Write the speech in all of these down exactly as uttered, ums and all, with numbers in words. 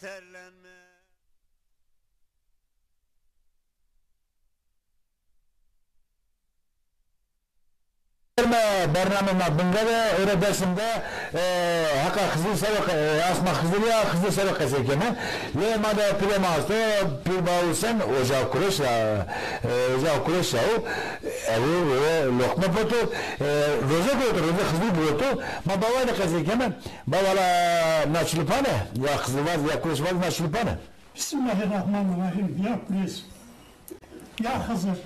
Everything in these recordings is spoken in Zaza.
Terleme. Bername ma Bingê de, ora Dêrsim de, e, heqa Xizirî ser o qe-, e, asma Xizirî ya, Xizirî ser o qesey keme. Lê ma de pîrê ma esto, Pîr Bahusen, Oca Kureş ya, e, Oca Kureş ya o, ew, e, loqme poto, e, roze goto, roze Xizirî goto. Ma bawayne qesey keme. Bawala na çilupane, ya Xizirvaz, ya Kureşvaz na çilupane. Bismillahirrahmanirrahim. Ya Kureş, ya Xizir.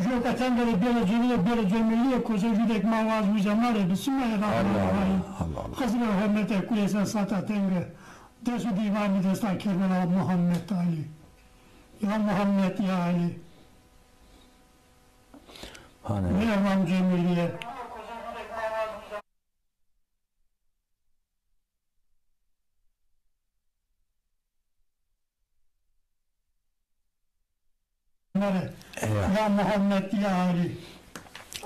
Jû qetenge de bêro cênîye, bêro cemilîye, koze jû dek ma waz wîza ma rê. Bismillahirrahmanirrahim. Allah Allah, Allah Allah. Xizir û hemete kulê ser sata tenge. Des û dîvanî desta Kerbela Muhammed Alî. Ya Muhammed ya Alî. Hane. Nêvam cemilîye. Mere. Eyvah. Ya Muhammed ya Alî.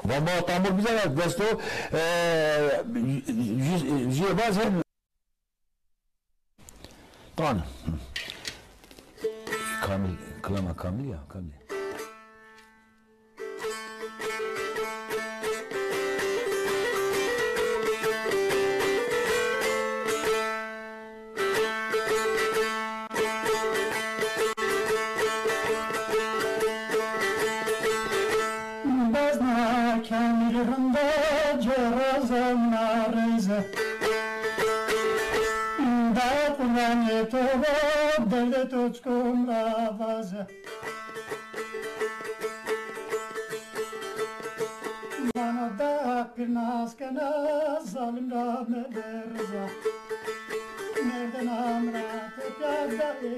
Valla tamur bize ver, desto, e, yüz, yüz, yüz, Tan. Kamil, kilama Kamil ya, Kamil. Bezna Kamîl rinda cêra zewna rêze. Da qurbanê to ro, derdê to çiko mi ra vaze. Vana da pir nas kena, zalim ra mede riza. Merdena mi ra tepya da ê.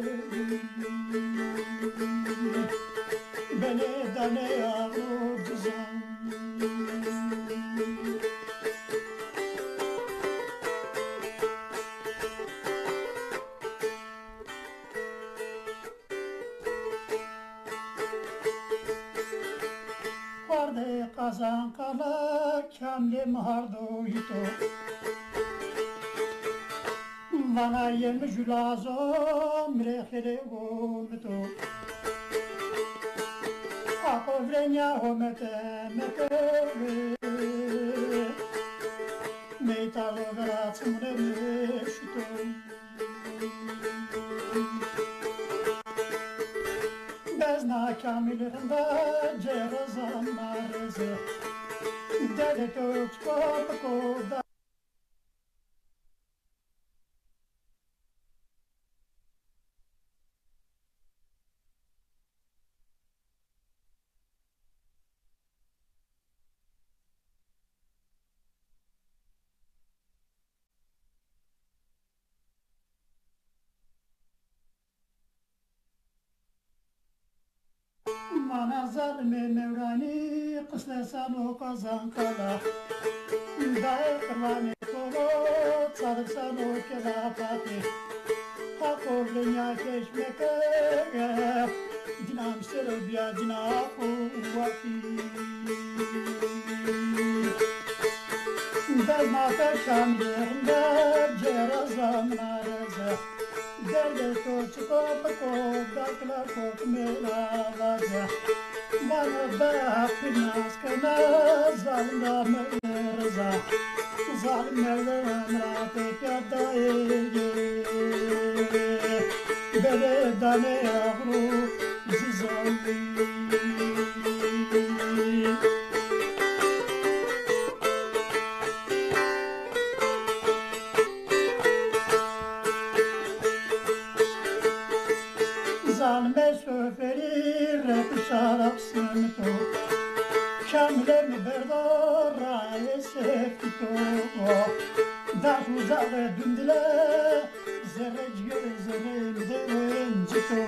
Benê danê avro cizan. Xwardê Qazanqala Kamlê mi hardo hîto. Vana yê mi julazo, mi rê xêlê omito. Aqo virênya homete meke. Meytalo vera çimune mi şito. Bezna Kamîl rinda cêra zewna rêze. Derdê to çiko biko da. Mana zalimê Mewranî, qisle sano Qazanqala. Dayê qirvanê kolo, çadir sano kela Fatî. Haqo lenya keş meke, dîna mi ser o bîya dîna quwetî. Bezna to Kamîl rinde, cêra zewna rêze. Derdê to çiko biko, dakla kokmê ra vaze. Vano da pir nas kena, zalim ra merde riza. Zalim merde ra tepya dayê. Bele danê avro cizan. Zalimê soferî rep şarap simito. Kamilê mi berdo rayê sefito. Daş uzaxê dundile. Zerre cigere zerre mi de encito.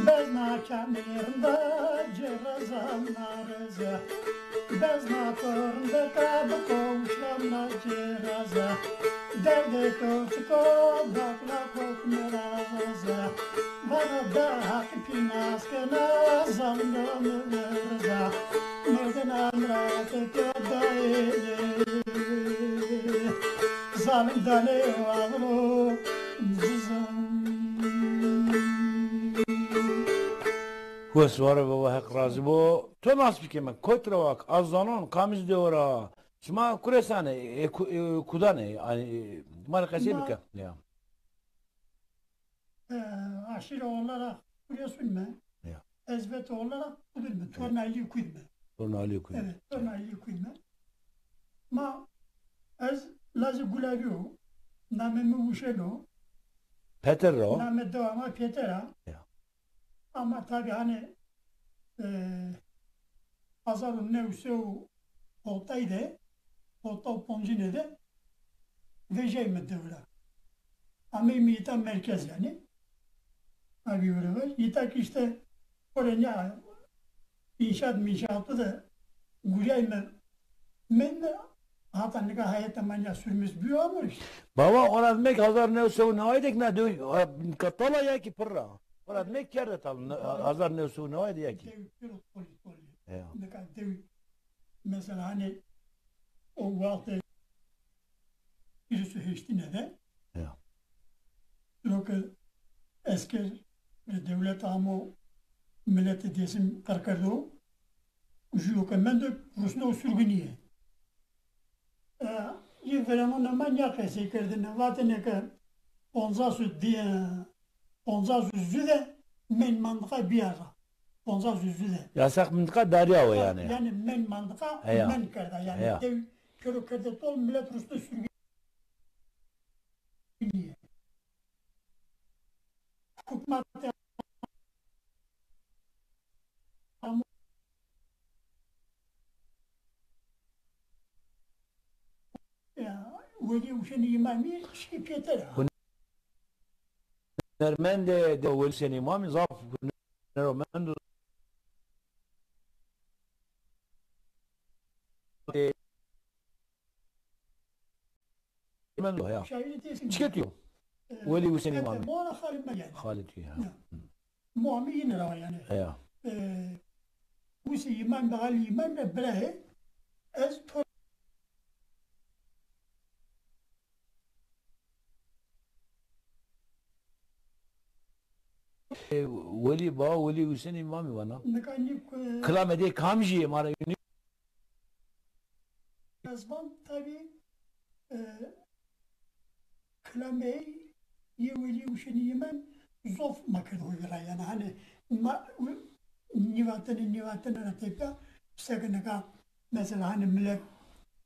Bezna Kamîl rinda cêra zewna rêze. Bezna to rindeka biko wişrena cêra ze. Derdê to çiko dakla kokmê ra vaze. Vano da Heqî pî nas kena, zalim ra mi riza. Merdena mi ra tepya dayê. Wes ware baba, Heq razî bo. To nas bike me, kotî ra wa ke, a zanon, kamij dewe ra. Şima kuresan ê, e, ku-, e, kudan ê, yanî, e, ma rê qesey bike. Ya. E, aşîre olarak Giresun me. Ya. Ez vete olarak Kudur me. Torna Alî Kud me. Torna Alî Kud. Evet, Torna Alî Kud me. Ma ez lazê Gulavî yo. Namê mi Uşen o. Peter ra. Namê dewa ma Peter a. Ya. Ama tabi hani, e, hezar û new sey û hotay de, hotay û poncine de vejey mi dewe ra. Amey mi îta merkez yanî. Abi öyle var. Îta ki işte oraya inşaat minşaatı da guriyay mi, men de hata nika hayata manya sürmüş bir ama işte. Baba, ona demek hezar new sey û neway de ki na dew, e, nika tala ya ki pirra. Ona demek kerde tal, ne-, hezar new sey û neway de ya ki. Dewi piro toli toli. Ya. Nika dewi mesela hani o wextê hîris û heştine de. Ya. Ro ke esker rê dewlet amo miletê Dêsim qir kerdo. Jûyo ke mendo rusno û surgunîye. E, yê verênonê ma nîya qesey kerdêne, vatêne ke poncas û di-, poncas û zû de men mintiqa bîya ra. Poncas û zû de. Yasak mintiqa darîya we yanî. Yanî men mintiqa men kerda. Yanî dew pêro kerde tol, milet rusno surgunîye. Hukmatê Ya, Welî Uşenî Îmamî şî pêter a. Hunermendê de Welî Uşenî Îmamî zaf hunermend o. Mendo ya. Şairê Dêsimî. Çike tu yo? E, Welî Husên Îmamî. Mora Xalid Meryem. Xalid ya. Ya. Hı. Muamî yine ra yanî. Ya. E, Husên Îmam de Alî Îmam de birayê ez to E, Welî ba, Welî Husên Îmamî vana. Nika nî, e, kilamê dê kamjî yê ma ra yunî? Ez van tabî, e, kilamê yê Welî Husên Îmam zof ma kerd hoy vila yanî. Hani ma, u-, nîvatene, nîvatene ra tepya, seke nika mesela hani milet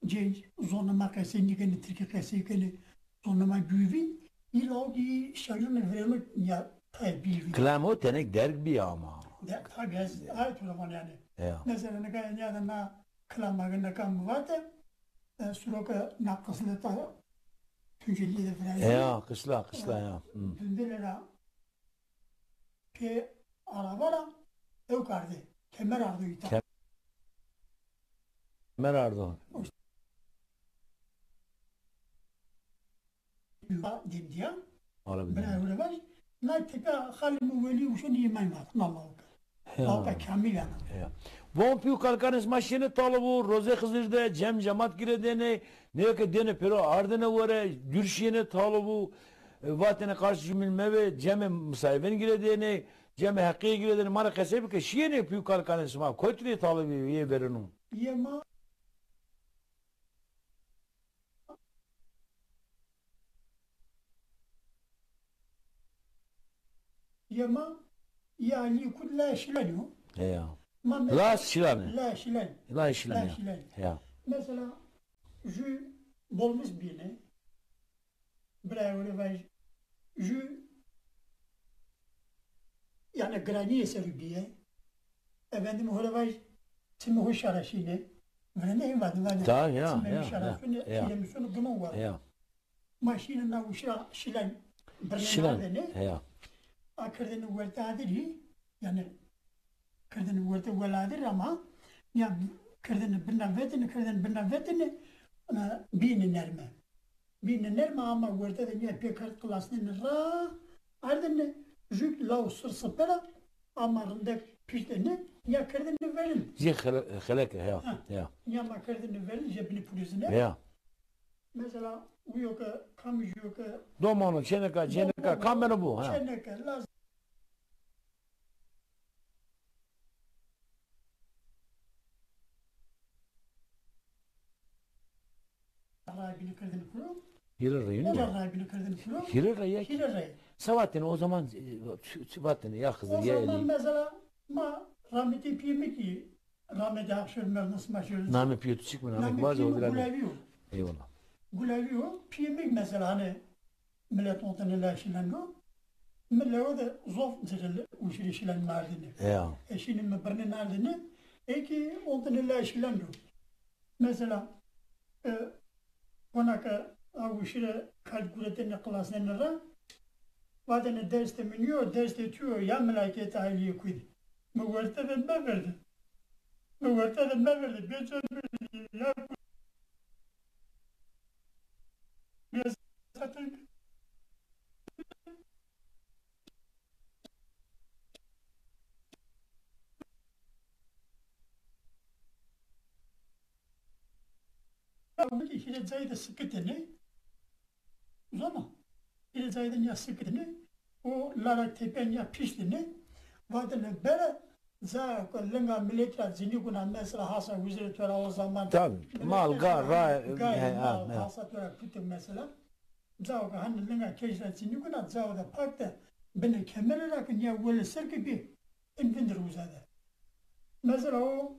cênc zonê ma qesey nîkenê, tirkî qesey kenê, zonê ma bîyî vîn, î lawikî şairûnê virêno ya tayê bîyî vîn. Kilamo tenek derg bî ama. De, tabî ez ay to ra van yanî. Ya. Mesela nika nîya de na kilama ke nika mi vate, e, suroke na qisleta Tuncelîye de virayî. Ya, qisla, qisla ya. Hı. Dundile ra pê araba ra ewk ardê. Kemer ardo îta. Kemer ardo. Demdîya. Bira ewre vaj. Na tepya xalê mi Welî Uşenî Îmam vat. Na lawika. Ya. Lawika kamîl yanî. Ya. Von pî û kalikanês ma şîyêne Talibû, rozê Xizir de cem cemat girêdêne, nê ke dêne pêro ardêne were, dûr şîyêne Talibû, e, vatêne qarşî jumîn mevê, cemê misayivên girêdêne, cemê heqîye girêdêne, ma rê qesey bike, şîyêne pî û kalikanê sima, kotî rê Talibî yê verêno? Yê ma Yê ma, yê Alî Kud Laya Şilanî yo. Heya. Ma mesela Laya Şilanî. Laya Şilanî. Laya Şilanî. Laya Şilanî. Heya. Mesela jû bolmis bîne. Bira ewre vaj jû yanî giranîye ser o bîye. Efendim ho ra vaj çimê ho şaraşîne. Virende hên vadin vadin. Ta, ya, çimê mi ya, şaraşîne, ya, ya. Çimê mi şono ginon wa. Ya. Ma şîne na uşa şilen birnena Şilen, ardene. Heya. A kirdene werte adirî, yanî kirdene werte wela adir ama ya kirdene birna vetene, kirdene birna vetene, e, bîne nerme. Bîne nerme ama werte de nîya pê kerd qilasnene ra ardene, jû law sir sipera ama rindek piştene nîya kirdene verin. Jê xele-, xeleke, ya, ha, ya. Nîya ma kirdene verin, jê binî pulizine. Ya. Mesela uyo ke, kamijîyo ke domano, çêneka, cêneka, kam beno bo, ha. Çêneke, laz Raybini kırdın kuru. Hîrê reyî nîyo? Hîrê raybini kırdın kuru. Hîrê reyî ya ki. Hîrê reyî. Se vatêne o zaman, e, ç-, ç-, vatêne ya Xizir ya Elî. O zaman mesela ma rahmetli pîyê mi ki, rahmetli Haq şêro merdim sima şêro. Namê pîyê to çik mi? Namê ki vaze o birader. Gulavî yo. Eyvallah. Gulavî yo, pîyê mi mesela hani Milet ontene la şîlen ro. Mi lewe de zof ciril uşirî şîlen nardinî. Ya. E şînî mi birnî nardinî. Ê kî ontene la şîlen ro. Mesela, e, kona ke a uşire kal guretene, qilasenê ra, vatene destê mi nîyo, destê to yo, ya milaketê Elîyê Kurdî. Mi werte de meverde. Mi werte de meverde. Bê cemilî ya Hîrê cayî de sikitêne. Zona. Hîrê cayî de nîya sikitêne. O lara tepe nîya piştêne. Vatêne bere Ca ke linga miletî ra cinî guna mesela hasa huzurê to ra o zaman. Tabii. Mal, gar, ra, ga, he, mal, he, he. Hasa to ra kute mesela. Ca ke hani linga kej ra cinî guna, ca de pak de binê kemere ra ke nîya wele ser ke bî. In vindir uza de. Mesela o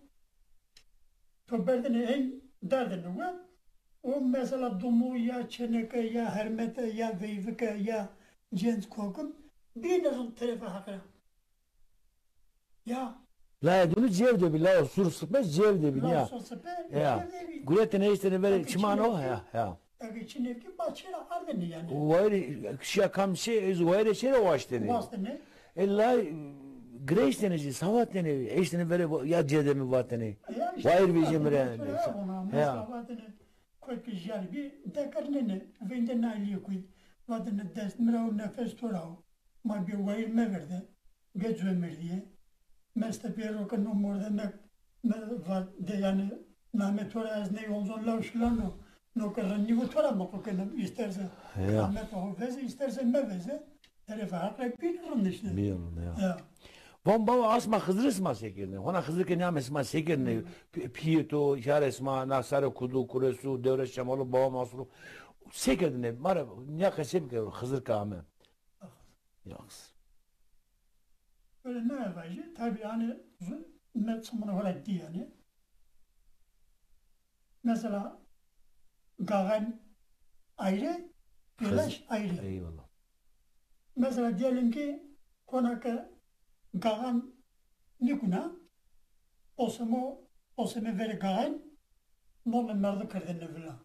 to berdene en derdene we. O mesela dumu ya çêneke ya hermete ya veyvike ya cenc kokim. Bîne zon terefa Haq ra. Ya. La edunu cêv de bî, la sur sipe cêv de bî, la ya. Sur sipe cêv de bî. Guretêne eştêne verê çiman o, ya, ya. Eke çinê kî, ba çê ra ardêne yanî. Wayirê şîya kam şey, ez wayirê çê ra waştêne. Waştêne. E la girêştêne jî, se vatêne, eştêne verê ya cêdemî vatêne. Wayir vejî mi rê. Ya. Mesela vatêne, koyke jîyar bî, dekernêne, veyndêne Elîyê Kurdî. Vatêne dest mi ra o, nefes to ra o. Ma bê wayir meverde, bê cömertîye. Meste pêro ke no mordemek mi va de, yanî namê to ra ez ney onzon law şilano, no ke rindî vo to ra mi qo keno, îsterse rahmeta ho veze, îsterse meveze, terefê Haq ra bîn rind îşte. Bîn rind, ya. Ya. Van baba, asma Xizirî sima se kerdêne? Hona Xizir ke nîyame sima se kerdêne? Pi-, pîyê to, hîyarê sima, na sarê kudu, kuresu, dewre şemalu, baba masulu. Se kerdêne? Ma ra nîya qesey bike Xizir ke ame. Yalnız. Öyle ne yapacak? Tabii hani zu-, me çımını öyle diye yani. Mesela gaxen ayrı, pêlaş ayrı. Eyvallah. Mesela diyelim ki kona ke gaxen nîkuna, osemo, oseme verê gaxen, nonê merdo kerdêne vila.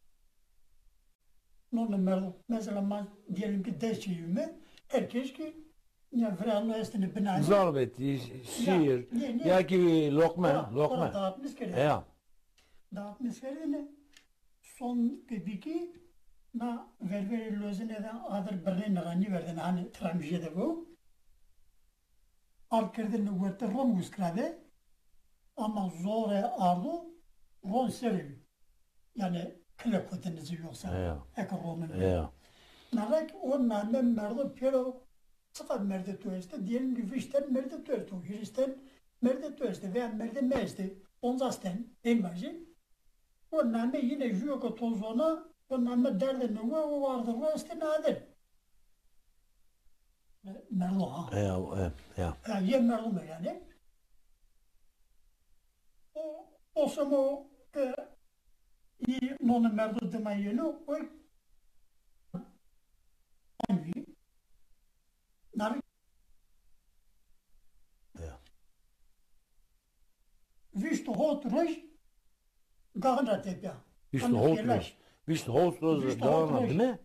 Nonê merdo. Mesela ma diyelim ki des çîyîme, herkes ki ya vira no estêne binanî. Zarbetî, şîr, ya ki lokme, lokme. Dağıtmış kerdêne. Ya. Dağıtmış kerdêne. Son ke bî kî na ververê lozine de adir birnêne ra nîverdêne, hani tramjê de bo. Ard kerdêne werte ron wiskra de, ama zore ardo ron serê bî. Yanî kile kotêne ci yoksa eke ronun. Ya. Na ra kî o name merdo pêro çiqa merdê to estê, diyelim ki vîşt ten merdê to esto, hîris ten merdê to estê veya merdê mi estê, poncas ten, ê ma jî. O name yine jûyo ke to zona, o name derdêne we, o ardo ro estêne adir. Merdo ha. Ya, e, ya. Ya, yê merdo mi yanî. O, o semo ke yê nonê merdo dima yeno, o navî Ya. Vîşt û hot roj gaxin ra tepya. Vîşt û hot roj. Vîşt û hot roj gaxin ra dime.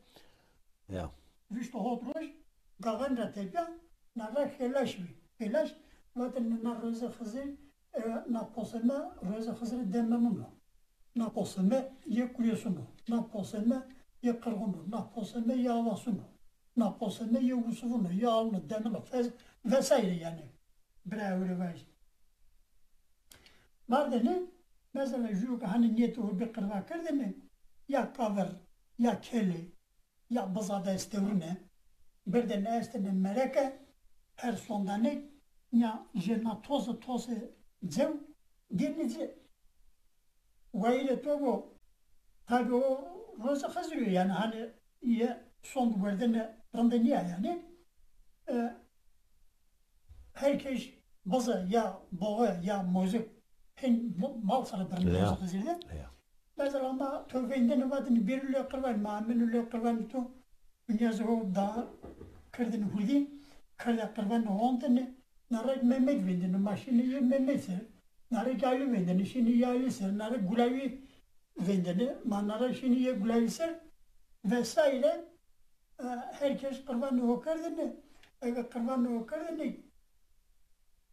Ya. Vîşt û hot roj gaxin ra tepya. Na ra xelaş bî. Xelaş, vatêne na rozê Xizir, e, na poseme rozê Xizirî demenuno. Na poseme yê kuresuno, na poseme yê qirxuno, na poseme yê avaşuno, na poseme yê wusufino, yê aluno, demino, fez-, vesaire yanî. Bira ewre vajî. Vardêne, mesela jûyo ke hani nîyetê ho bî qirva kerdêne, ya kaver ya kelî, ya biza de estewrine, berdêne estêne mereke, her sondanêk, ya jê na tose tose cew dêne ci. Wayîrê to bo, tabî o roze Xizirî yo, yanî hanî ye sond werdene rinde nîya yanî. E, her kes bize ya boğe ya mozik hên mo-, mal sere birine roze Xizirî de. Mesela ma to veyndene vatêne bêrî lê qirvanî, ma amêne lê qirvanî to. Dinya zî ho da kerdêne hurdî, kerdê qirvanî hontêne, na rey Memed veyndêne, ma şîne yê Memed ser, na rey Alî veyndêne, şîne yê Alî ser, na rey Gulawî veyndêne, ma na rey şîne yê Gulawî ser vesaire. E, her kes qirvanê ho kerdêne, eke qirvanê ho kerdêne,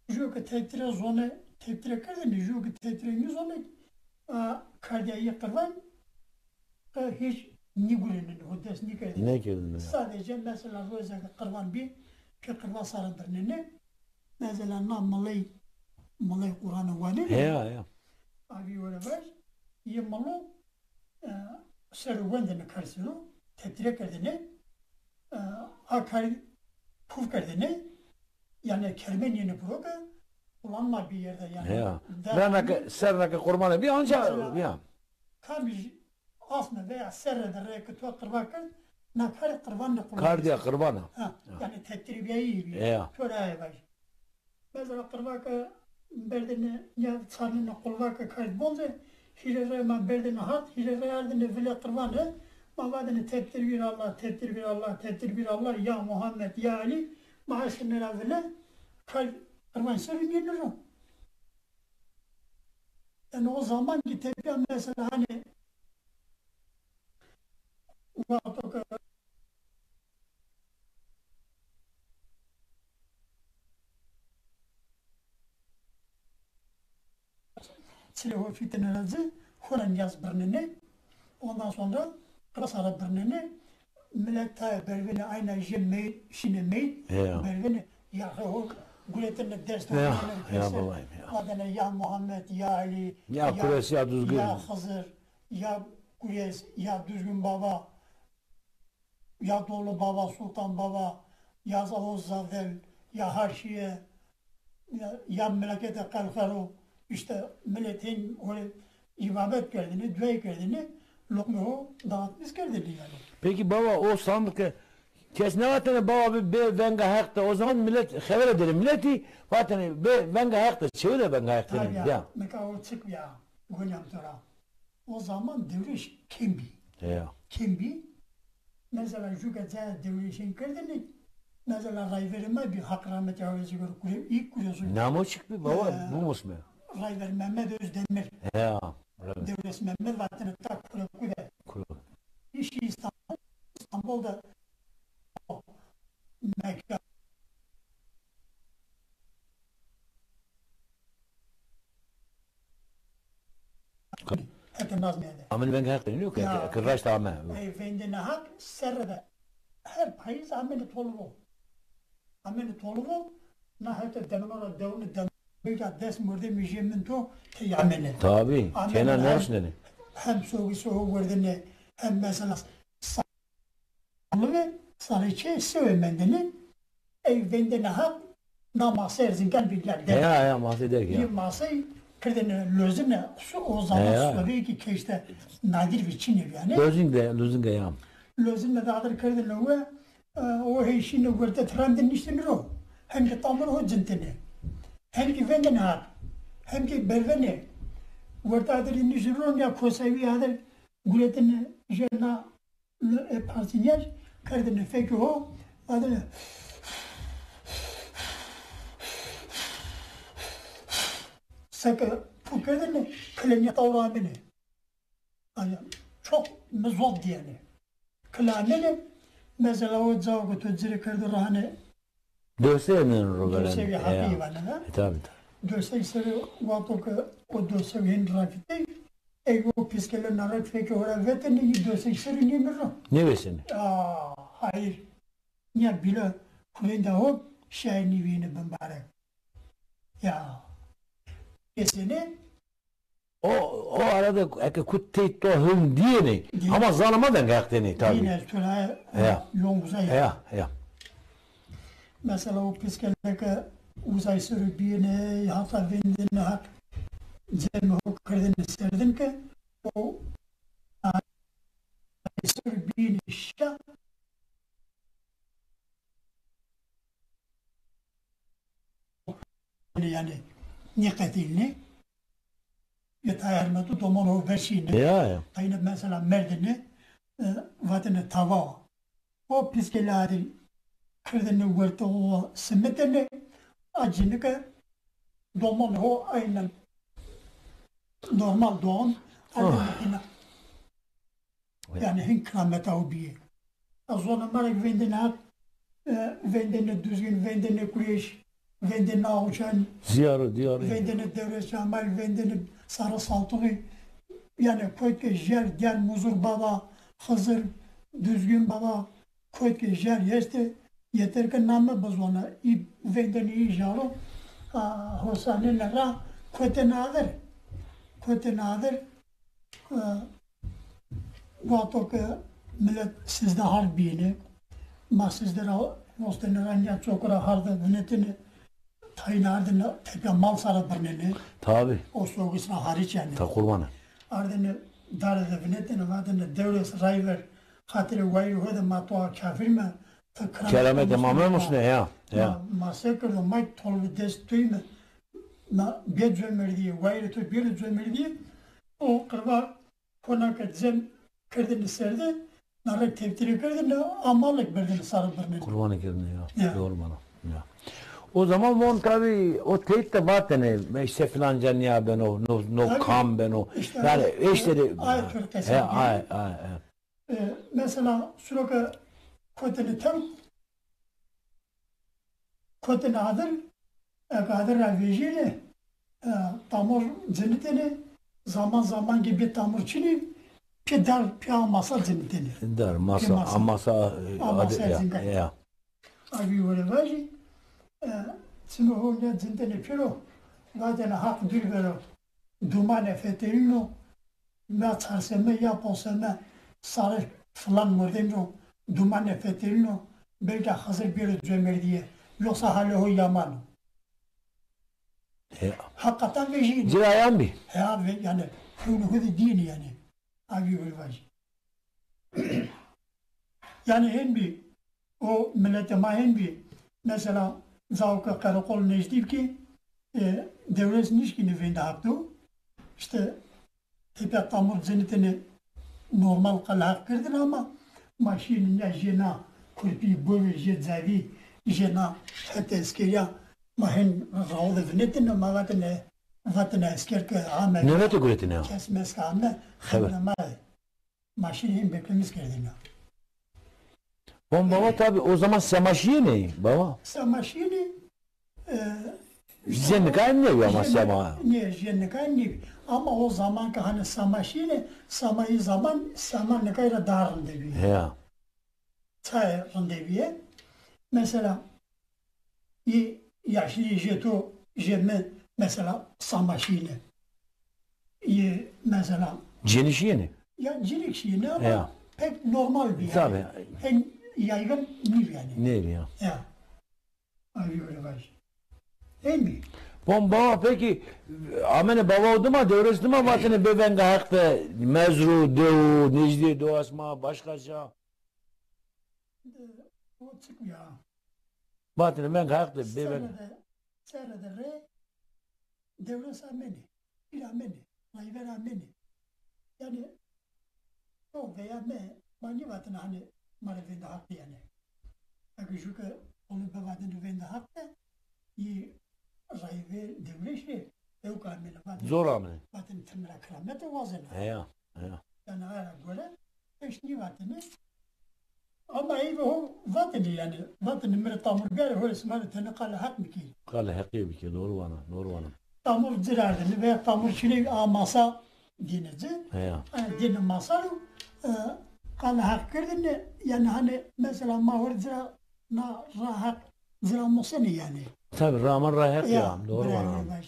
jû ke teptire zonê, teptire kerdêne, jû ke teptire nîzonê, e, kardîya yê qirvan, qe hîç nîgurênêne, ho dest nîkerdêne. Nêkerdêne, ya. Sadece mesela roze ke qirvan bî, pê qirvan sare birnêne. Mesela na miley, miley Quranî wanêne. Heya, heya. Avî were vaj, yê milo, e, ser o wendêne kar ser o, teptire kerdêne, e, a kar puf kerdêne, yanî kermen yenê piro ke, ulan ma bir yerde yanî. Heya. Bena ke, serna ke qurbanê bî, anca, mesela, ya. Kamij asme veya serre de rê ke to qirva kerd, na karê qirvan de qullanî. Kardîya qirvan a. Ha, yanî teptire bîyayî bî. Ya. To rê aye vaj. Mesela qirva ke berdêne ya çarnêne qulva ke kard bonze, hîrê rey ma berdêne hat, hîrê rey ardêne vilê qirvan de, ma vatêne teptir bir Allah, teptir bir Allah, teptir bir Allah, ya Muhammed, ya Alî, ma estêne ra vilê, kard qirvan ser o nîyêne ro. Yanî o zaman ki tepîya mesela hanî wexto ke çilê ho fîtêne ra ci, ho ra nîyaz birnêne. Ondan sonra qirva sare birnêne. Milet tayê bervenê ayna jê mey-, şînê mey-, ya, bervenê, ya ho guretêne dest ho, ya, ya babayım ya. Vatêne ya Muhammed, ya Alî, ya, ya Kures, ya Duzgin, ya Xizir, ya Kures, ya Duzgin Baba, ya Dolu Baba, Sultan Baba, ya Oğuz Zadel, ya Haşiye, ya, ya memlekete Qelqero, işte milletin öyle ibadet kerdini, dua kerdini, lokme ho dağıtmış kerdini yani. Peki baba, o sandık ke kes ne vatene baba bir, bir venga hak da, o zaman millet xevere deri milleti vatene bir venga hak da, çevir de venga hak da. Tabii ya, ya. Nika o çık ya, gönlüm tora. O zaman dewleş kêm bî. Ya. Kêm bî. Mesela jû ke cayê dewleşên kerdêne, mesela Rayverê ma bî, Haq rahmetî awe zî gor, kure, î kure zû. Namo çik bî baba, e, bimosme. Rayver Mehmet Özdemir. Ya. Dewleş Mehmet vatene ta kure kude. Kure. Îşî İstanbul, İstanbul de Mekka. Hete nazmîyade. Amên veng heq nîyo ke, ya, ke raşt ame. Ey vende nehaq serre de her payîz amêne Toluvo. Amêne Toluvo, na hete demno ra dewne dem. Bêca des mordemî jê min to tey amêne. Tabî. Amêne tena hem, nerşnene. Hem soğu soğu werdene, hem mesela Alıve sarê çê sewe mendene, ey vendene ha, na masê Erzingan bî ya derg. Ya, ya, masê derg ya. Yê masey kerdene lozine, su o zaman, ya, ya, soveyê ki keşte nadir ve çinê yanî. Lozing de, lozing ya. Lozine de adir kerdene we, e, o heyşine werte tran de niştene ro. Hem ki tamir ho cintene. Hem ki vendene ha. Hem ki bervene. Werte adir niştene ro ya kosevi adir guretene jena Li, e, parsiniyaj kerdine fekê ho, vatine, seke pû kerdine, kilenîya tawra amine. Yanî çok mi zot diyene. Kile amine, mesela o cawo ke to ci rê kerdo rahane, Dosey nêno ro verên. Dosey Heqî vanê ha. E, tabi, tabi. Dosey serê, wexto ke o dosey hên rafitey, ey o piskele na ra fekê ho ra vetêne, yî dosey serê nêno ro. Nêvêsêne. Aa, hayır. Nîya bîle kurênda ho şair nîvîyêne bimbarek. Ya. Kesêne O, o arada eke kut tey to hewndîyênê. Ama zana ma veng heq tenê tabî. Dîne, tu ra yon uzay. Ya, ya. Mesela o piskele ke uzay ser o bîyêne, hata vindêne hak cemê ho kerdêne serdin ke o uzay ser o bîyêne şa. Yanî nêqetilînê. Ya tayar meto domon ho ver şîne. Ya, ya. Ayna mesela merdêne, e, vatêne tava. O piskele adî kerdêne wertê ho simitêne, a cinike domon ho aynen normal doğan. Yanî hin kirameta ho bîye. Ez zona ma ra vendêne hak, e, vendêne Duzgin, vendêne Kureş, vendêne Awçan, zîyaro, dîyarî, vendêne Dewres Cemal, vendêne Sarı Saltuği. Yanî kotke jel, Diyar Muzur Baba, Xizir, Duzgin Baba, kotke jel estê, yeter ke name bizona. Î vendêne î jaro, a, hosanêne ra kotêne adir. Kotêne adir, e, Wexto ke milet sizde hard bîyêne, ma sizde ra rostêne ra nîya çoko ra harde vinetêne, tayîne ardêne tepya mal sare birnêne. Tabî. O sogis ra hariç yanî. Ta qurbane. Ardêne dare de vinetêne, vatêne Dewres, rayver, xatirê wayîrê ho de ma to a kafir me, ti kerametê ma memusne ya. Ya. Ma, ma se kerdo, ma tolbi dest toyî me, ma bê comerdîye, wayîrê to bêro comerdîye, o qirva Kona ke cem kerdêne ser de, na rê teptîrê kerdêne, a malek berdêne sare birnêne. Qurbanê kerdêne ya. Ya. Doğru bana. Ya. O zaman von tabî o teyit de vatêne, işte filanca nîya beno, no, no kam beno. İşte yanî, işte de, ay, ay, ay, ay. E, mesela, suro ke kotêne tew, kotêne adir, eke adir ra vejîyêne, e, tamur cinitêne, zaman zaman ke bê tamur çinî, pê dar, pê a masa cinitêne. Dar, masa, pê masa. A masa, e, a masa adir, ya, cinitêne. Ya. A vî were vajî, e, çimê ho nîya cinitêne pêro, vatêne Haq dûr bero, dumanê fetelîno, Na çarseme ya poseme sarê filan mordemî ro dumanê fetelîno, belka Xizir bêro comerdîye. Yoksa halê ho yaman o. He. Heqeten vejîyêne. Cirayan bî. He, abi, yanî, hewnê ho de dîyêne yanî. A vî were vajî. Yanî hên bî, o miletê ma hên bî. Mesela, cao ke qereqol nejdî bikî, e, Dewres nişkîne vênde Haq do. Îşte, tepya tamur cinitêne normal qale Heq kerdêne ama ma şîyêne nîya jê na kurpî bovê, jê cavî, jê na hetê eskerîya ma hên rawo de vinetêne, ma vatêne, vatêne esker ke ame. Nöbete guretêne ya. Kes mes ke ame, xebere ma rê. Ma şî hên beklemîş kerdêne. Bon baba, tabi o zaman sema şîyêne baba. Sema şîyêne, e, jê nika nêbî ama jê sema. Nê, jê nika nêbî. Ama o zaman ke hanî sema şîyêne, sema î zaman, sema nika ra daha rinde bîye. Ya. Çayê rinde bîye. Mesela, Î yaşlî jê to, jê mi, mesela, sema şîyêne. Î, mesela, cinî şîyêne. Ya cinîk şîyêne ama pek normal bî yanî. Tabi. Hên yaygın nîbî yanî. Nêbî ya. Ya. A vî were vajî. Hên bî. Bon baba, peki, amene baba o dima, Dewres dima vatêne bê venga Heq de, mezru, dewu, nejdîyê dew esma, başka ça. O çik ya. Vatêne venga Heq de bê venga. Serre de, serre de rê Dewres amenê, pîr amenê, rayver amenê. Yanî, o veya me, ma nîvatêne hanî ma rê vênde Heq de yanî. Eke jû ke onu bivatêne vênde Heq de, î rayver Dewres rê, ewk amenê vatêne. Zor amenê. Vatêne ti mi ra keramet wazena. Heya. Ya. Yanî, aye ra gore, eşt nîvatêne. Ama ey ve ho vatêne yanî. Vatêne mi rê tamur biyarê, ho rê sima rê tenê qalê Heq bikî. Qalê Heqî bikî, doğru vana, doğru vana. Tamur ci ra ardêne veya tamur çinê a masa dêne ci. Heya. E, dêne masa ro, e, qalê Heq kerdêne, yanî hanî mesela ma ho rê ci ra na ra Heq ci ra musenê yanî. Tabi, raman ra Heq ya, doğru vana.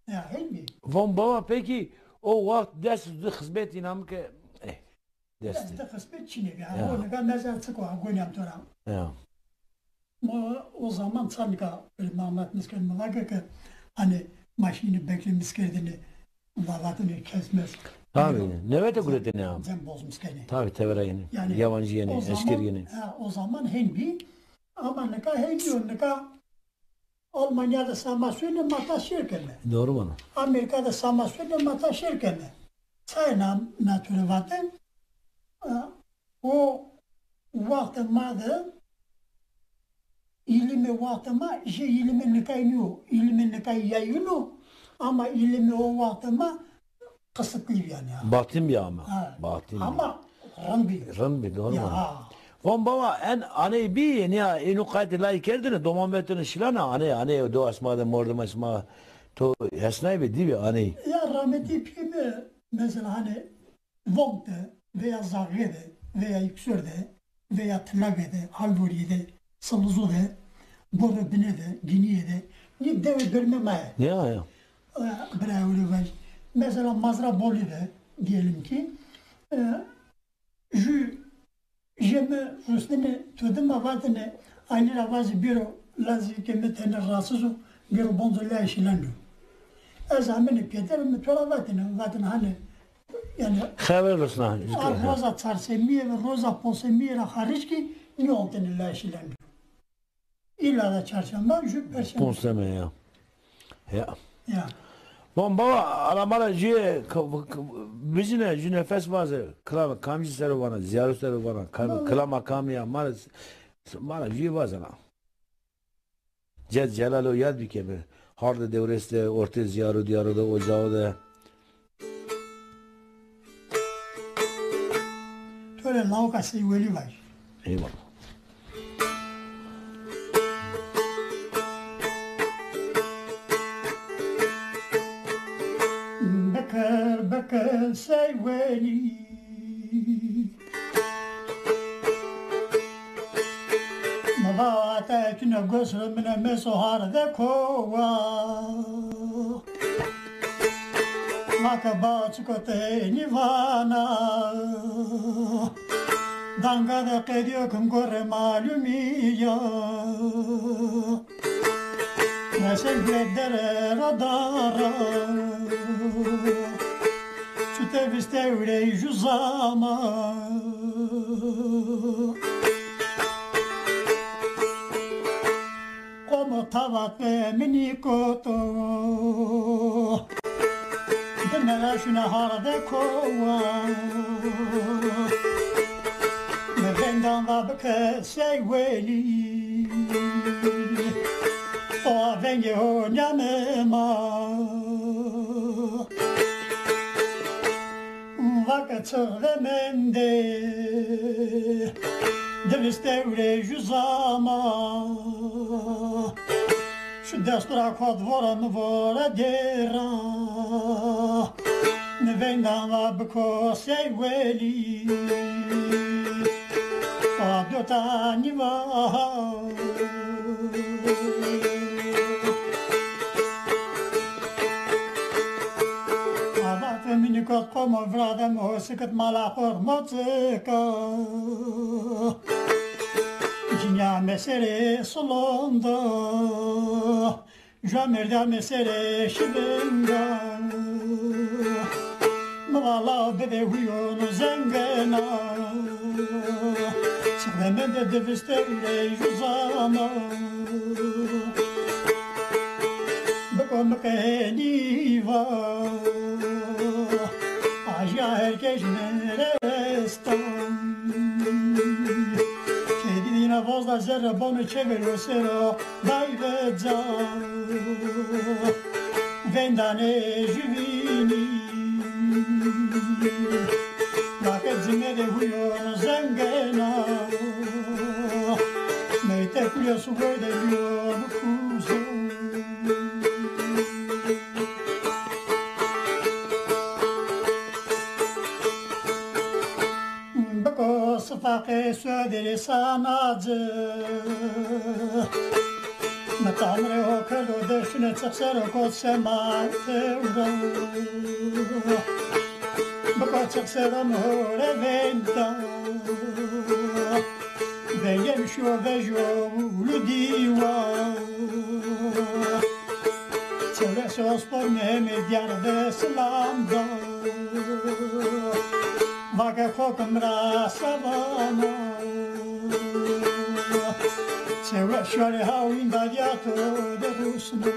Ya, hên bî. Von baba, peki, O waxt des di xizmet înan ke, eh, des di. Des di xizmet çinê bî. Ya. O nika mesela çik wa gonîyam to ra. Ya. Ma o zaman ça nika, böyle Mehmet miskin mi vake ke, hani maşînî beklemiş kerdêne, la vatêne kesmez. Tabii. Nöbete guretêne ya. Cem bozmuş kerdêne. Tabii, tevera yenî. Yani yabancı yenî, o zaman, esker yenî. Ha, o zaman hên bî. Ama nika hên nîyo, nika Almanya de sema sûne ma ta şêr keme. Doğru vana. Amerîka de sema sûne ma ta şêr keme. Çayê na, na to rê vate, e, o waxtê ma de îlimê waxtê ma, jê îlimê nikay nîyo. Îlimê nikay yayîn o, ama îlimê o waxtê ma qisitli bî yanî ya. Batin bî ama. Ha. Batin bî. Ama rind bî. Rind bî, doğru vana. Ya. Von baba, en aney bî, nîya êno qaytê layî kerdêne, doman vetêne şilana, aney, aney, do esma de, mordema esma, to hesnay bî, dî bî aney. Ya rahmetî pî mi, mesela hani Vong de veya Zagre de veya Yüksör de veya Tilage de, Halvorî de, Silizo de, Borê Bine de, Gînîye de, nî dewê dormê ma yê. Ya, ya. E, bira ewlî vaj. Mesela Mazra Bolî de diyelim ki, e, jü jê mi rusnenê, to dima vatêne, Alî ra vazî bêro, lazî ke mi tene rahatsız o, bêro bonco laya şilan do. Ez amêne pêder, mi to ra vatêne, vatêne hani, yanî, xever rusna. A roza çarşemîye ve roza ponsemîye ra haric kî nîyontêne laya şilan do. Îlla da çarşemba, jü perşembe. Ponseme ya. Ya. Ya. Von baba, ala ma ra jüye k-, k-, bizine, jü nefes vaze, kila kamcî ser o vana, zîyaro ser o vana, kam-, kila makamî ya, ma ra, ma ra jüye vazena. Ced Celal o yad bikeme. Hardê dewres de, ortê zîyaro dîyaro de, ocaxo de. To rê lawika Sey Welî vaj. Eyvallah. Bikir, bikir Sey Welî. Mi va ate kîne gos ri mine meso hardê kowa. Ma ke ba çiko tenî vana. Danga de qedîyo kim gorê malumî ya. Resek bê dere ra dara. Çute vistewrey ju zama. Qomo tavat ve minî koto. Dime ra şune hardê kowa. Mi vendan va bike Sey Welî. O vengê ho nîyame ma. Vake çix ve mende. Di vistewrê ju zama. Şu dest ra kot vore mi vore dêra. Mi vendan va biko Sey Welî. A do tanî va. Avat minî kot qomo viradem ho sikit mala xo rimo çika. Cinîya meserê sulonda. Jua merdîya meserê şivinga. Mi va law bide huyûn zengena. Çiqde mende di vistewrey ju zama. Biko mi qe henî va. Ajîya her keş mi rê esta. Kedî dîna vozda zerre bono çever o sero. Dayre ca vendanê jüvînî. Lake cimedê huyûn zengena. Meyte kuye suboy de bîyo bikuzo. Biko sifaqê soderê sana ci. Mi tamrê ho kerdo deştine çiq sero kot sema tewra. Biko çiq sero mi hore venda. Vengê mi şiyo vejo ulu dîwa. Çewres ospor mi hemê diyar de silam da. Vake kokim ra sevana. Çewre şarê ha wînda diya to de rusna.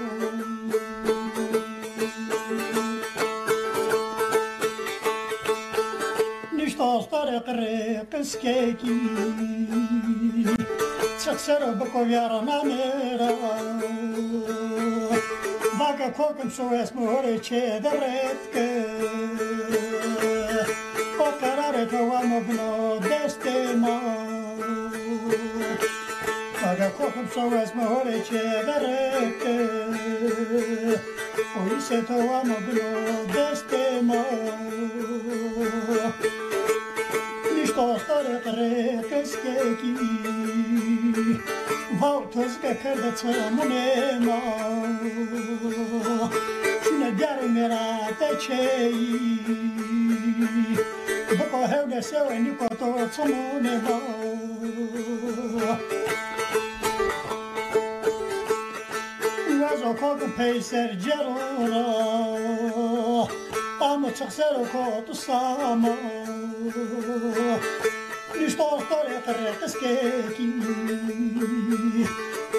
Nişto astarê qirê qiskekî. Çiq sero biko viyara namê ra. Vake kokim so esmi horê çê de ret ke. O qerarê to wamo bino destê ma. Vake kokim so esmi horê çê de ret ke. O îse to wamo bino destê ma. Nişto astarê qirê qiskekî. Vaw tozike kerde çimunê ma. Şune diyarê mêra de çeyî. Biko hewle sewe nîko to çimunê ma. Wezo kotu peyser cero ra. Amo çiq sero kotu sama. Nişto astarê qirê qiskekî.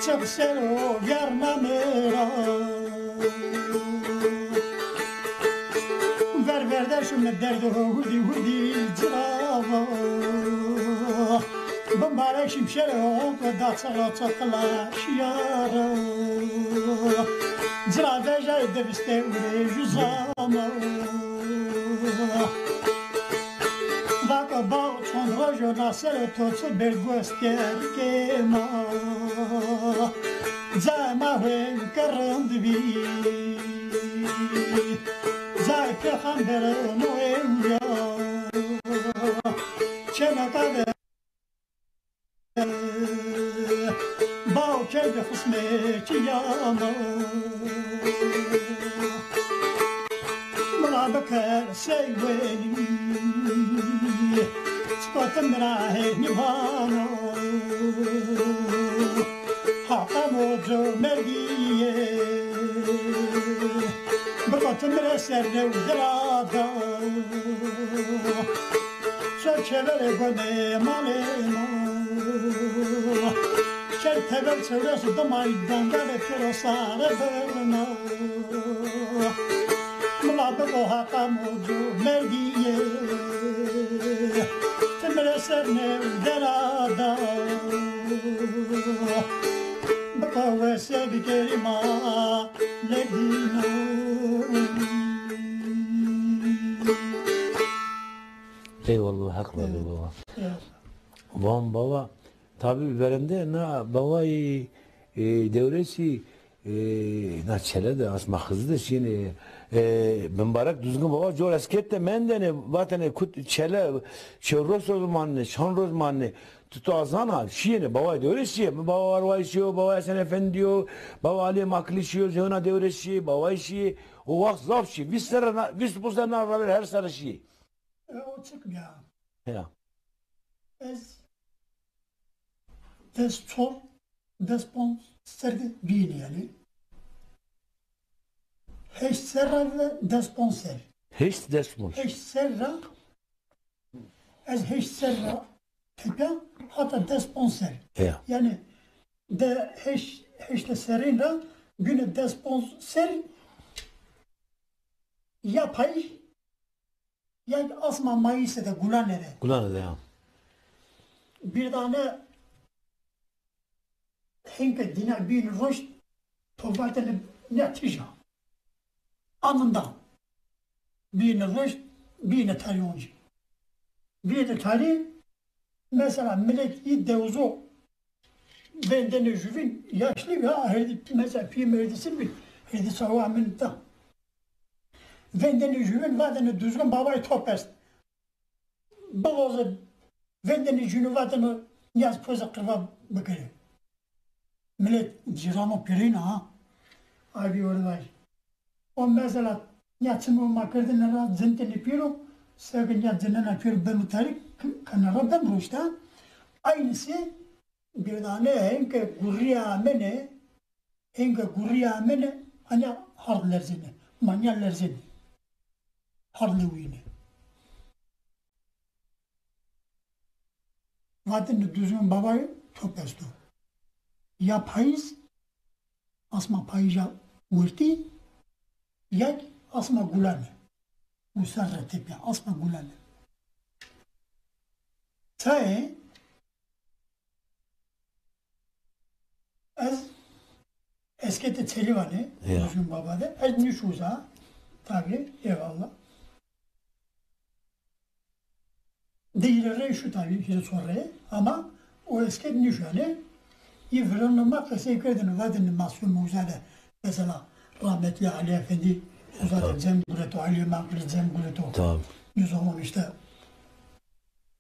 Çiq sero viyar namê ra. Ver verdeşo mi derdo hurdî hurdî cirava. Bimbarek şimşerê ho da çiqa çiqila şiyara. Cira vejayê dibistê û rêj û zama. Vaka baw çond rojo na sero to çi bêr gost kerkê ma. Cayê ma hên ke rind bî. Cayê pêxemberê no ewya. Çêneka de Baw kerde xismê çîyana. Mila biker sey welî. Çiqo ti mi ra hênî vana. Haqan o comerdîye. Biko ti mi rê ser newdira da. Ser çeverê gonê malê ma. Çer teber çewres û dimay dangalê pêro sare birna. Mila bibo Haqa mocu merdîye. Ti mi rê ser newdera da. Biko wese bikerî ma. Eyvallah, hak verdin baba. Van baba, tabi verende na bavayî, e, Dewresî, e, na çele de asma xizî de şînê, e, Bimbarek Duzgin baba cor esket de mendene, vatene kut çele, çewres roz manne, çand roz manne. Tu, tu azana şiyêne, bawayê Dewrês şiyê. Mi bawa Arwayî şiyo, bawa Esen Efendî yo, bawa Alîyê Makilî şiyo, Zewna Dewrês şiyê, bawayî şiyê. O waxt zaf şiyê. Vîst serre na, vîst û ponc serre na ravêr her serre şiyê. E, o çik bîya? Ya. Ez des çor, des ponc serre de bîyîne yanî. Heşt serra ve des ponc ser. Heşt des ponc. Heşt serra, ez heşt serra tepîya hata des ponc ser. Ya. Yanî de heşt, heşte serrîn ra güne des ponc ser ya payîz ya asma mayîse de gulane de. Gulane de ya. Bir tane hinke dîna bîn ruşt, to vatene ne tija. Anında. Bîne ruşt, bîne tarî oncî. Bîne tarî, mesela milet î dewzo vendene juvin, yaşlı ya, herdî, mesela pî merdîsin bî, herdî sawa min ta. Vendene juvin, vadene Duzgin babay top est. Biloze vendene juvin, vadene niyaz poze qirva bikere. Milet cîrano pêrêna ha. Ay bî were vajî. O mesela ya çimê ma kerdêne ra cintêne pêro, seke ya cinena pêro beno tarî, k-, kena ra beno roşta. Aynısı bir tane henge gurrîya amene, henge gurrîya amene, anya hard lerzêne, manya lerzêne. Hard lewîne. Vatêne Duzgin Babay top esto. Ya payîz, asma payîja wertî, ya kî asma gulane. Usa ra tepîya, asma gulane. Tayê ez Esketê Çelî vanê, Ya. Duzgin Baba de. Ez nîş uza, tabî, eyvallah. Di hîrê rey şu tabî, hîrê çor rey. Ama o esket nîş yanî. Î virano ma qesey kerdêne, vatêne ma somê uza de. Mesela rahmetli Ali Efendi uza de Tabii. cem gureto, Ali Makbulî cem gureto. Tabii. Nî zaman îşte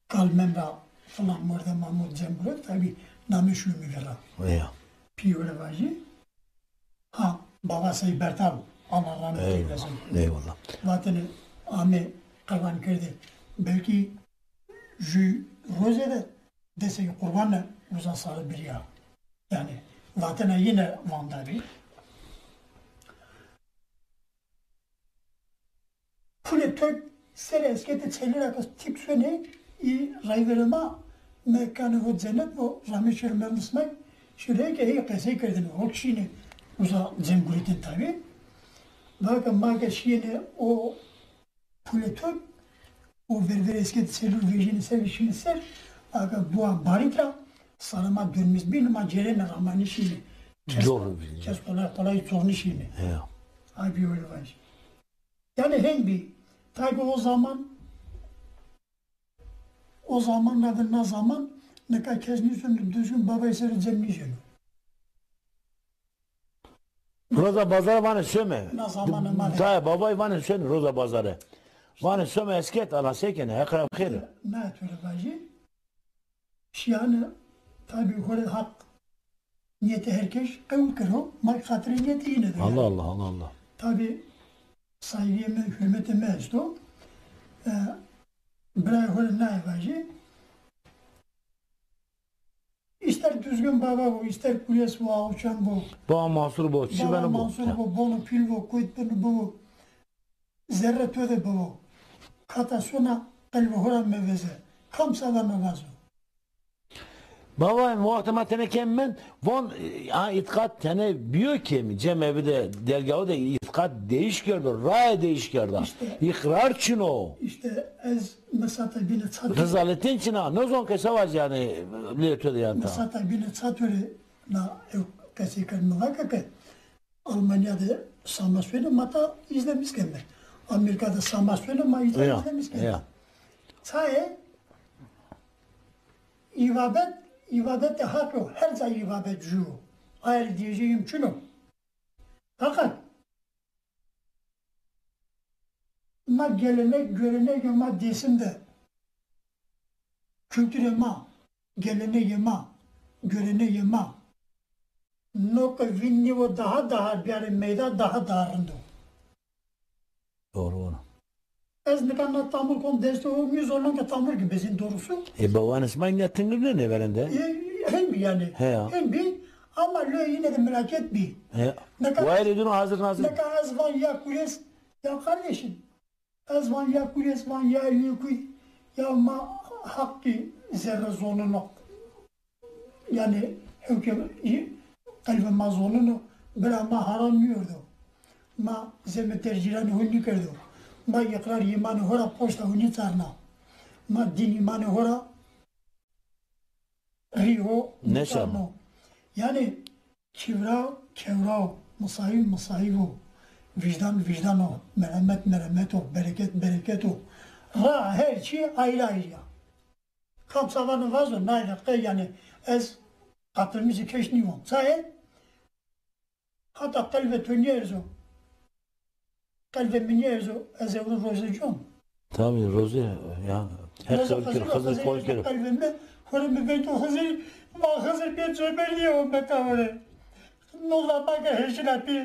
Kalmem ra filan morde Mahmud cem gureto. Tabî namê şûmî vera. Ya. Pî were vajî. Ha, Baba Sey Bertal, Allah rahmet Eyvallah, eylesin. Eyvallah. Vatêne ame qerban kerdê. Belkî jü roze de destekî qurban uza sarı bir ya. Yani vatena yine Van da bir. Pulê Türk serê Esketê Çelî ra ke tîp sonê, î rayverê ma, mekanê ho cennet bo, rahmet şêro, mendis me, şirê ke ey qesey kerdêne, ho kişîne uza cem guretên tabî. Va ke ma ke şîyêne o Pulê Türk, o ververê Esketê Çelî ro vejîne ser, şîne ser, va ke buwa barîk ra, sarê ma dönmez bîne, ma cêrêne ra ma nîşîne. Kes, Cor bîne. Kes kolay kolay cor nîşîne. Ya. Ay bî were vajî. Yani hên bî. Ta ki o zaman, o zaman na de na zaman, nika kes nîsono, Duzgin Babay ser cem nîsono. Roza bazare vanê some. Na zamanê ma de. Tayê Babay vanê some roza bazare. Vanê some esket, ala se kenê, heq ra xêr. Na to rê vajî. Şîyane tabî hore Haq niyetê her keş qewul kero, ma xatirê niyetê yîne de. Allah Allah, Allah Allah. Tabî saygîyê mi, hurmetê mi esto. E, birayê hore naye vajî. Îster Duzgin Baba bo, îster Kuyes bo, Awçan bo. Baba Mansur bo, çi Baba beno bo. Mansur bo, bono pîl bo, kotbîn bo. Zerre to de bibo. Kata sona qelbê ho ra meveze. Kam sava mi vazo. Baba, wextê ma tenê kêm mend, von, e, ha, îtîqat tenê bîyo kêmî, cemevi de, dergahû de îtîqat değiş kerdo, raye değiş kerda. İşte. Îqrar çin o. İşte ez misata bîne ça to rê. Rizaletên çin a, nêzon ke se vajî yanî, lê to de yanî ta. Misata bîne ça to rê na ew qesey kerd mi vake ke, Almanya de Samasonî ma ta îzlemîş keme. Amerîka de Samasonî ma îzle-, Ya, îzlemîş keme. Ya. Çayê îbabet, îbabetê Haq o, her ca îbabet jû o. Ayrı diyeceğim çin o. Fakat ma gelenek, görenegê ma Dêsim de, kulturê ma, gelenegê ma, görenegê ma, no ke vîn nîvo daha daha biyarê meyda, daha daha rind o. Doğru vano. Ez nika na tamur kon destê ho, mi zonon ke tamur kî bezîn doğrusu. E, bawanê sima îna tingirnenê verên de? E, hên bî yanî. He ya. Hên bî ama lo yine de melaket bî. He. Nika wayirê dino hazir nazir. Nika ez van ya Kuyes, ya kardeşim, ez van ya Kuyes, van ya Lêkuy, ya ma Haqî zerre zoneno. Yanî hewke î qelbê ma zoneno, bira ma haram nîyordo. Ma zemê tercîranê ho nîkerdo. Ma îqrar îmanê ho ra poşta ho nîçarna. Ma dîn îmanê ho ra rî ho nîçarno. Nêçarno. Yanî kîvra kewra o, misayîv misayîv o, vîjdan vîjdan o, meremet meremet o, bereket bereket o. Ra her çî ayrî ayrî ya. Kam sava mi vazo, nay de qey yanî ez qatılmîşê keş nîyon. Çayê? Hata qelbê to nîerzo. Qelbê mi nîerzo, ez ewro roze con. Tabii, roze ya. Her Roze qewul kero, Xizir, Xizir Xizir qewul kero. Qelbê mi, hore mi veyto Xizir, ma Xizir bê comerdîye o meta hore. Nû ra ma ke hêşina pî.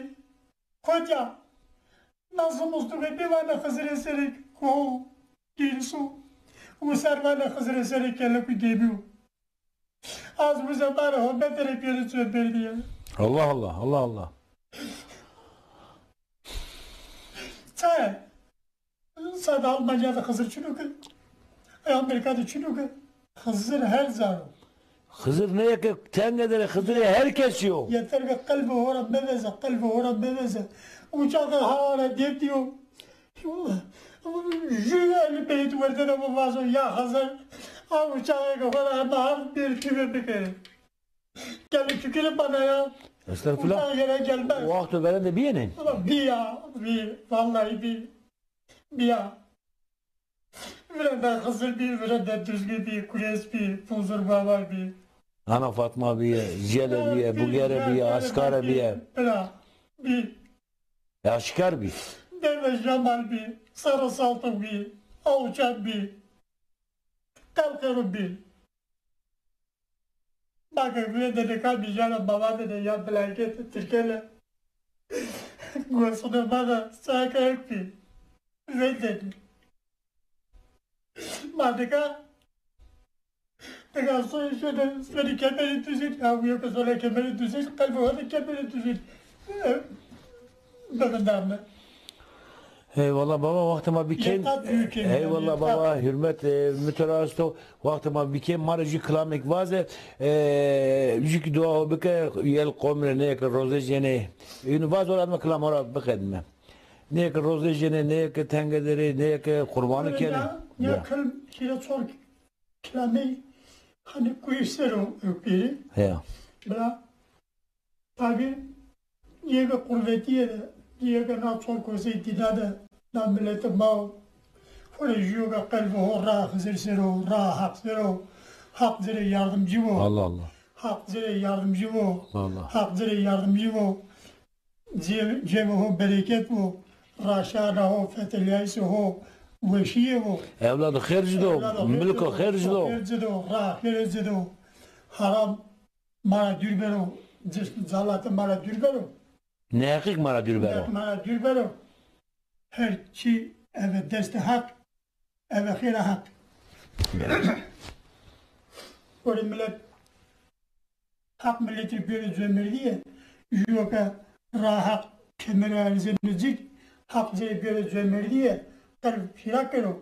Kotî ya? Na zimustuxê bî vanê Xizirê serê ko, gêriso. Wisar vanê Xizirê serê kelek û gêmî yo. Az wiza ma rê hometê rê pêro çê berdîye. Allah Allah, Allah Allah. Çaye? Sa de Almanya de Xizir çino ke? Ey Amerîka de çino ke? Xizir her ca ro. Xizir nê ke tenge der ê, Xizirê her kesî yo. Yeter ke qelbê ho ra meveze, qelbê ho ra meveze. Uçaxê ha ra dêdîyo. Jû elî beyt werdene mi vazo ya Xizir. A uçaxê ke xo ra hema hard bir tüve bikerê. Gelê çukirê bana ya. Estağfurullah. Uçax yere gelmez. O wexto verende bîyêne? Ama bî ya, bî. Vallahi bî. Bîya. Virende Xizir bî, virende Duzgî bî, Kurês bî, Pûnzur Baba bî. Ana Fatma bîye, Cele bîye, Bugere bîye, Askare bîye. Bira, bî. E, aşkar bî. Deve Cemal bî, Sarı Saltuk bî, Awçan bî, Qelqerû bî. Ma ke vêdêne ka bîjara baba de ya bilakete tirkele. Gosunê ma de sake ek bî. Vêdêne. Ma nika, nika soy şöyle, şöyle kemeri düzelt. Ya bu yok, şöyle kemeri düzelt. Kalbi o da kemeri düzelt. Bibindar mı? Eyvallah baba, wextê ma bî kêm. Eyvallah baba, hurmet, e, mi to ra esto. Wextê ma bî kêm, ma rê jû kilamêk vaze, e, jû kî dua ho bike, yel qomî rê, nê ke rozê cênê. Ino vaze, ora ma kilam ho ra biqedîme. Nê ke rozê cênê, nê ke tenge der ê, nê ke qurbane kenê. Ya, ya kilim hîrê çor kilamê, hanî kuyê ser o, e, pêrî. Ya. Bira. Tabî, nîyê ke qurvetîye de, nîyê ke na çor kosey dîna de, na miletê ma o. Xo rê jûyo ke qelbê ho ra Xizir ser o, ra Haq ser o, Haq ci rê yardimcî bo. Allah Allah. Haq ci rê yardimcî bo. Allah Allah. Haq ci rê yardimcî bo. Cê-, cêbê ho bereket bo. Raşana ho, fetelîyayîsê ho weşîye bo. Ewlado xêr ci do, milko xêr ci do. Xêr ci do, ra xêr ci do. Haram ma ra dûr bero, cism calatî ma ra dûr bero. Neheqîk ma ra dûr bero. Neheqîk ma ra dûr bero. Her çî eve destê Haq, eve xêra Haq. Gorê milet, Haq miletî bêro cömertîye, jûyo ke ra Haq kemere erzeno cik, Haq ci rê bêro cömertîye, qelb hîra kero.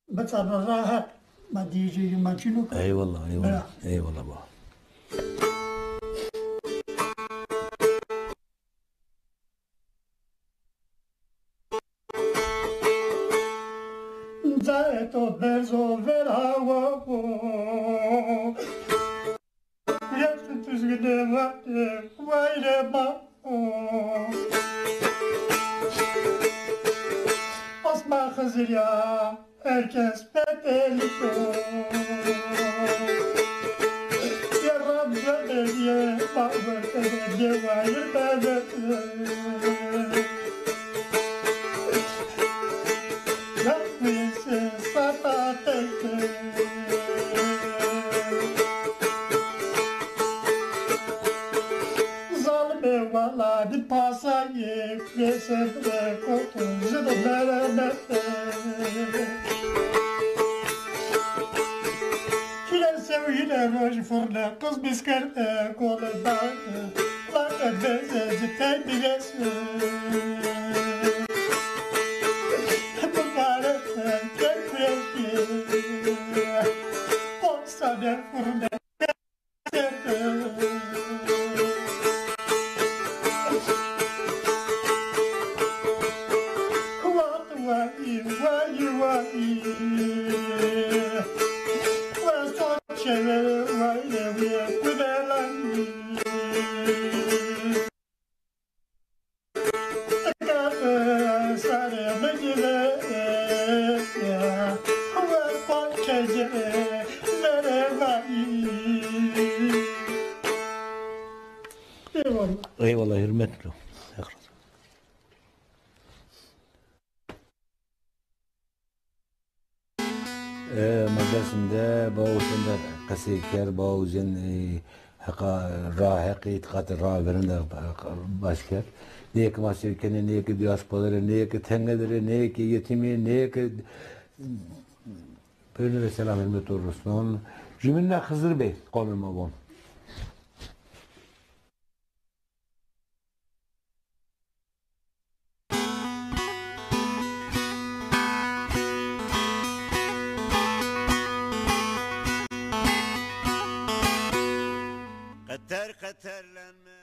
Biçarno ra Heq, ma diyecek ma çino. Eyvallah, eyvallah. Eyvallah baba. Caeto berzo ver hawa bo. Yesu tuzgine vate, vayre ma. Osman Xizir ya, herkes bedelî ko. Ya Rab ya Bediye, ma verte de vayre ma. Zalimê wala di pasayê, vêsê bide koto ji do meremete. Hîre sew hîre roj furne, qiz bîskerde gole dane. Lake beze ci tey bîyesî. Bibare tek kurekî. Posa de furne. Vay, vay, vay. Vay, vay, vay. Eyvallah. Eyvallah, hürmetli. E, ma Dêrsim de Bawo Husên de qesey kerd, Bawo Husên, e, Heqa ra, heqê îtîqatê ra verên de baş kerd. Nê ke ma sêr kenê, nê ke diasporayî rê, nê ke tenge de rê, nê ke yetîmî, nê ke pêrine de selam hurmet û rusnon. Jumîn ra Xizir Bey, qomê ma von. Qeter qeterlenme.